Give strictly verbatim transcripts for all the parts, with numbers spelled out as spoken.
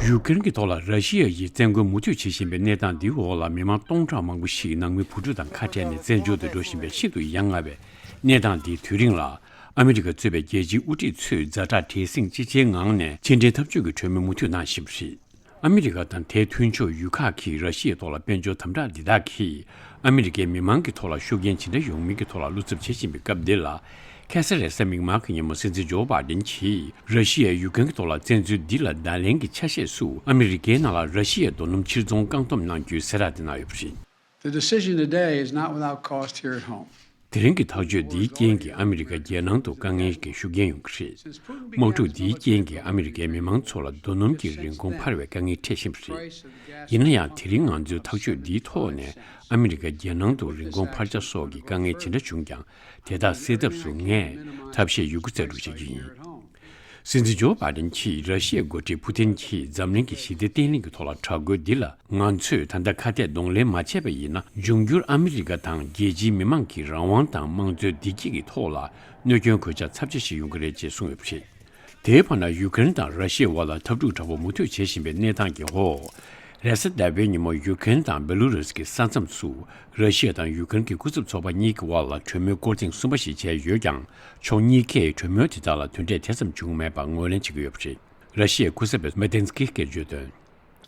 ཡུ་ཀེ་རེན་གྱི་ཐོག་ལ་ར་ཤི་ཡ་ཡིས་བཙན་རྒོལ་མུ་མཐུད་བྱེད་བཞིན་པའི་གནས་སྟངས་འདིའི་འོག་ལ་མི་མང་སྟོང་ཕྲག་མང་པོ་ཞིག་ནང་མི་བུ་ཕྲུག་དང་ཁ་བྲལ་ནས་བཙན་བྱོལ་དུ་འགྲོ་བཞིན་པའི་ཤིན་ཏུ་ཡ་ང་བའི་གནས་སྟངས་འདིའི་དུས་རིང་ལ། ཨ་མི་རི་ཀ་གཙོས་པའི་རྒྱལ་སྤྱིའི་དབུ་ཁྲིད་ཚོས་ཛ་དྲག་བྲེལ་ཟིང་ཅི་ཆེའི་ངང་ནས་ཕྱི་འབྲེལ་འཐབ་ཇུས་ཀྱི་གྲོས་མོལ་མུ་མཐུད་གནང་བཞིན་པ་རེད། ཨ་མི་རི་ཀ་དང་དེའི་མཐུན་ཕྱོགས་ཡུལ་ཁག་གིས་ར་ཤི་ཡའི་ཐོག་ལ་དཔལ་འབྱོར་དམ་དྲག་འདི་དག་གིས་ཨ་མི་རི་ཀའི་མི་མང་གི་ཐོག་ལ་ཤུགས་རྐྱེན་ཇི་འདྲ་ཡོང་མིན་གྱི་ཐོག་ལ་བློ་འཚབ་བྱེད་བཞིན་པའི་སྐབས་འདི་ལ། ཁ་སང་རེས་གཟའ་མིག་དམར་གྱི་ཉིན་མོ་སྲིད་འཛིན་ཇོ་བྷའི་ཌེན་གྱིས་ར་ཤི་ཡས་ཡུཀ་རེན་གྱི་ཐོག་ལ་བཙན་འཛུལ་འདི་ལ་བརྡ་ལན་གྱི་ཆ་ཤས་སུ་ཨ་མི་རི་ཀའི་ནང་ལ་ར་ཤི་ཡའི་རྡོ་སྣུམ་ཕྱིར་ཚོང་བཀག་སྡོམ་གནང་རྒྱུའི་གསལ་བསྒྲགས་དེ་གནང་ཡོད་པ་རེད། The decision today is not without cost here at home. དེ་རིང་གི་ཐག་གཅོད་འདིའི་རྐྱེན་གྱིས་ཨ་མི་རི་ཀ་རྒྱལ་ནང་དུ་དཀའ་ངལ་གྱི་ཤུགས་རྐྱེན་ཡོང་གི་རེད། དམག་འཁྲུག་འདིའི་རྐྱེན་གྱིས་ཨ་མི་རི་ཀའི་མི་མང་ཚོ་ལ་རྡོ་སྣུམ་གྱི་རིན་གོང་འཕར་བའི་དཀའ་ངལ་འཕྲད་བཞིན་པ་རེད། ཡིན་ན་ཡང་དེ་རིང་ང་ཚོའི་ཐག་གཅོད་འདིའི་ཐོག་ནས་ཨ་མི་རི་ཀ་རྒྱལ་ནང་དུ་རིན་གོང་འཕར་ཆ་སོགས་ཀྱི་དཀའ་ངལ་ཇི་འདྲ་བྱུང་ཀྱང་དེ་དག་སེལ་ཐབས་སུ་ངས་ཐབས་ཤེས་ཡོད་རྒུ་རྩལ་སྤྲུགས་བྱེད་རྒྱུ་ཡིན། སྲིད་འཛིན་ཇོ་བྷའི་ཌེན་གྱིས་ར་ཤི་ཡའི་འགོ་ཁྲིད་ཕུ་ཏིན་གྱིས་འཛམ་གླིང་གི་ཞི་བདེ་བརྟན་ལྷིང་གི་ཐོག་ལ་དྲག་རྒོལ་འདི་ལ་ང་ཚོས་ད་ལྟ་ཁ་གཏད་གདོང་ལེན་མ་བྱས་པ་ཡིན་ན། འབྱུང་འགྱུར་ཨ་མི་རི་ཀ་དང་རྒྱལ་སྤྱིའི་མི་མང་གི་རང་དབང་དང་དམངས་གཙོའི་བདེ་སྐྱིད་ཀྱི་ཐོག་ལ་གནོད་སྐྱོན་གོད་ཆག་ཚབས་ཆེ་ཞིག་ཡོང་གི་རེད་ཅེས་གསུངས་ཡོད་པ་རེད། དེའི་བར་ན་ཡུ་ཀེ་རེན་དང་ར་ཤི་ཡའི་དབར་ལ་འཐབ་འཁྲུག་དྲག་པོ་མུ་མཐུད་བྱེད་བཞིན་པའི་གནས་སྟངས་ཀྱི་འོག་རེས་གཟའ་ཟླ་བའི་ཉིན་མོ་ཡུ་ཀེ་རེན་དང་བེ་ལུ་རུ་སི་གི་ས་མཚམས་སུ་ར་ཤི་ཡ་དང་ཡུ་ཀེ་རེན་གྱི་སྐུ་ཚབ་ཚོགས་པ་གཉིས་ཀྱི་དབར་ལ་གྲོས་མོལ་སྐོར་ཐེངས་གསུམ་པ་ཞིག་བྱས་ཡོད་ཀྱང་། ཕྱོགས་གཉིས་ཀས་གྲོས་མོལ་དེ་དག་ལ་དོན་འབྲས་དེ་ཙམ་བྱུང་མེད་པར་ངོས་ལེན་བྱེད་ཀྱི་ཡོད་པ་རེད། ར་ཤི་ཡའི་སྐུ་ཚབ་པས་མེ་ཏན་སི་ཀིས་སྐད་བརྗོད་དོན།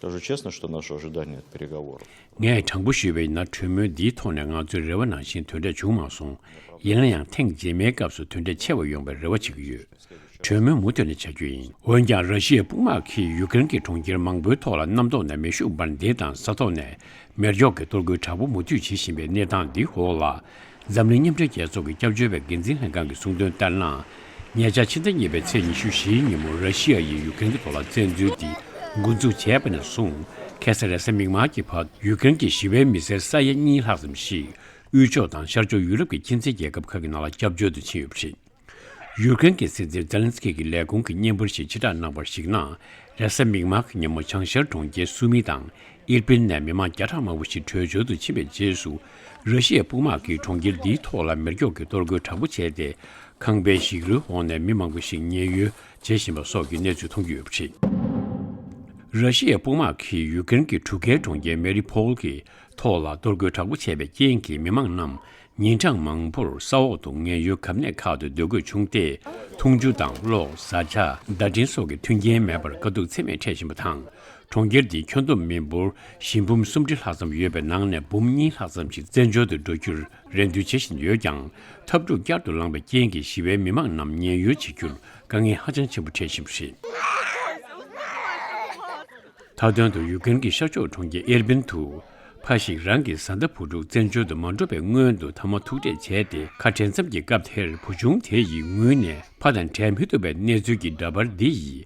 Скажу честно, что наши ожидания от переговоров. ངས་དྲང་པོ་ཞུས་པ་ཡིན་ན། གྲོས་མོལ་འདིའི་ཐོག་ནས་ང་ཚོའི་རེ་བ་ནང་བཞིན་དོན་འབྲས་བྱུང་མ་སོང་། ཡིན་ན་ཡང་ཐེངས་རྗེས་མའི་སྐབས་སུ་དོན་འབྲས་ཆེ་བ་ཡོང་བའི་རེ་བ་བྱེད་ཀྱི་ཡོད། གྲོས་མོལ་མུ་མཐུད་ནས་བྱ་རྒྱུ་ཡིན། འོན་ཀྱང་ར་ཤི་ཡའི་དཔུང་དམག་གིས་ཡུ་ཀེ་རེན་གྱི་གྲོང་ཁྱེར་མང་པོའི་ཐོག་ལ་གནམ་ཐོག་ནས་མེ་ཤུགས་འབར་མདེལ་དང་ས་ཐོག་ནས་མེ་སྒྱོགས་ཀྱི་གཏོར་རྒོལ་དྲག་པོ་མུ་མཐུད་བྱེད་བཞིན་པའི་གནས་སྟངས་འདིའི་འོག་ལ། འཛམ་གླིང་མཉམ་འབྲེལ་རྒྱལ་ཚོགས་ཀྱི་སྐྱབས་བཅོལ་བའི་འགན་འཛིན་ལྷན་ཁང་གིས་གསུངས་དོན་ལྟར་ན། ཉེ་ཆར་ཕྱི་ཟླ་གཉིས་པའི་ཚེས་ཉི་ཤུ་བཞིའི་ཉིན་མོ་ར་ཤི་ཡ་ཡིས་ཡུ་ཀེ་རེན་གྱི་ཐོག་ལ་བཙན་འཛུལ་འདི་འགོ་འཛུགས་བྱས་པ་ནས་བཟུང་ཁ་སང་རེས་གཟའ་མིག་དམར་གྱི་བར་ཡུ་ཀེ་རེན་གྱི་ཞི་བའི་མི་སེར་ས་ཡ་གཉིས་ལྷག་ཙམ་ཞིག་དབུས་ཕྱོགས་དང་ཤར་ཕྱོགས་ཡུ་རོབ་ཀྱི་ཁྱིམ་མཚེས་རྒྱལ་ཁབ་ཁག་གི་ནང་ལ་སྐྱབས་བཅོལ་དུ་ཕྱིན་ཡོད་པ་རེད། ཡུ་ཀེ་རེན་གྱི་སྲིད་འཛིན་ཛེ་ལན་སི་ཀི་གི་ལས་ཁུངས་ཀྱི་སྙན་འབུལ་ཞིག་ཕྱིར་བསྒྲགས་གནང་བར་གཞིགས་ན། རེས་གཟའ་མིག་དམར་གྱི་ཉིན་མོ་བྱང་ཤར་གྲོང་ཁྱེར་སུ་མི་དང་ཨིར་པིན་ནས་མི་མང་བརྒྱ་ཕྲག་མང་པོ་ཞིག་བྲོས་བྱོལ་དུ་ཕྱིན་པའི་རྗེས་སུ། ར་ཤི་ཡའི་དཔུང་དམག་གིས་གྲོང་ཁྱེར་འདིའི་ཐོག་ལ་མེ་སྒྱོགས་ཀྱི་གཏོར་རྒོལ་དྲག་པོ་བྱས་ཏེ། ཁང་པའི་ཞིག་རོའི་འོག་ནས་མི་མང་པོ་ཞིག་ཉེན་གཡོལ་བྱེད་བཞིན་པ་སོགས་ཀྱི་གནས་ཚུལ་མཐོང་རྒྱུ་ཡོད་པ་རེད། ར་ཤི་ཡའི་དཔུང་དམག་གིས་ཡུ་ཀེ་རེན་གྱི་གྲུ་ཁའི་གྲོང་ཁྱེར་མེ་རི་ཕོལ་གྱི་ཐོག་ལ་གཏོར་རྒོལ་དྲག་པོ་བྱས་པའི་རྐྱེན་གྱིས་མི་མང་རྣམས་ཉིན་གྲངས་མང་པོར་ས་འོག་ཏུ་ངལ་གཡོལ་གབ་གནས་ཁག་ཏུ་སྡོད་དགོས་བྱུང་སྟེ། འཐུང་ཆུ་དང་གློག་བཟའ་བཅའ་བརྡ་འཕྲིན་སོགས་ཀྱི་མཐུན་རྐྱེན་མེད་པར་དཀའ་སྡུག་ཚད་མེད་འཕྲད་བཞིན་པ་དང་། གྲོང་ཁྱེར་འདིའི་ཁྱོན་བསྡོམས་མི་འབོར་བཞི་འབུམ་སུམ་ཁྲི་ལྷག་ཙམ་ཡོད་པའི་ནང་ནས་འབུམ་གཉིས་ལྷག་ཙམ་ཞིག་བཙན་བྱོལ་དུ་འགྲོ་རྒྱུར་རེ་འདུན་བྱེད་བཞིན་ཡོད་ཀྱང་། འཐབ་འཁྲུག་བསྐྱར་དུ་ལངས་པའི་རྐྱེན་གྱིས་ཞི་བའི་མི་མང་རྣམས་ཉེན་གཡོལ་བྱེད་རྒྱུར་དཀའ་ངལ་ཧ་ཅང་ཆེན་པོ་འཕྲད་བཞིན་པ་རེད། མཐའ་དོན་དུ་ཡུ་ཀེ་རེན་གྱི་ཤར་ཕྱོགས་གྲོང་ཁྱེར་ཨེར་པིན་དུ། ཕ་ཞིག་རང་གི་བཟའ་ཟླ་བུ་ཕྲུག་བཙན་བྱོལ་དུ་མ་འགྲོ་བའི་སྔོན་དུ་ཐ་མག་ཐུག་འཕྲད་བྱས་ཏེ་ཁ་བྲལ་མཚམས་ཀྱི་སྐབས་དེར་བུ་ཆུང་དེ་ཡི་ངུས་ནས་ཕ་དང་བྲལ་མི་ཐུབ་པའི་གནས་ཚུལ་གྱི་འདྲ་པར་འདི་ཡིས།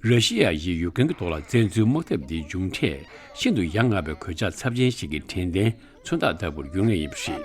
ར་ཤི་ཡ་ཡིས་ཡུ་ཀེ་རེན་གྱི་ཐོག་ལ་བཙན་འཛུལ་དམག་འཐབ་འདིའི་མཇུག་འབྲས་ཤིན་ཏུ་ཡ་ང་བའི་གོད་ཆག་ཚབས་ཆེན་ཞིག་གི་དྲན་རྟེན་མཚོན་རྟགས་ལྟ་བུར་འགྱུར་ངེས་ཡིན་པ་རེད།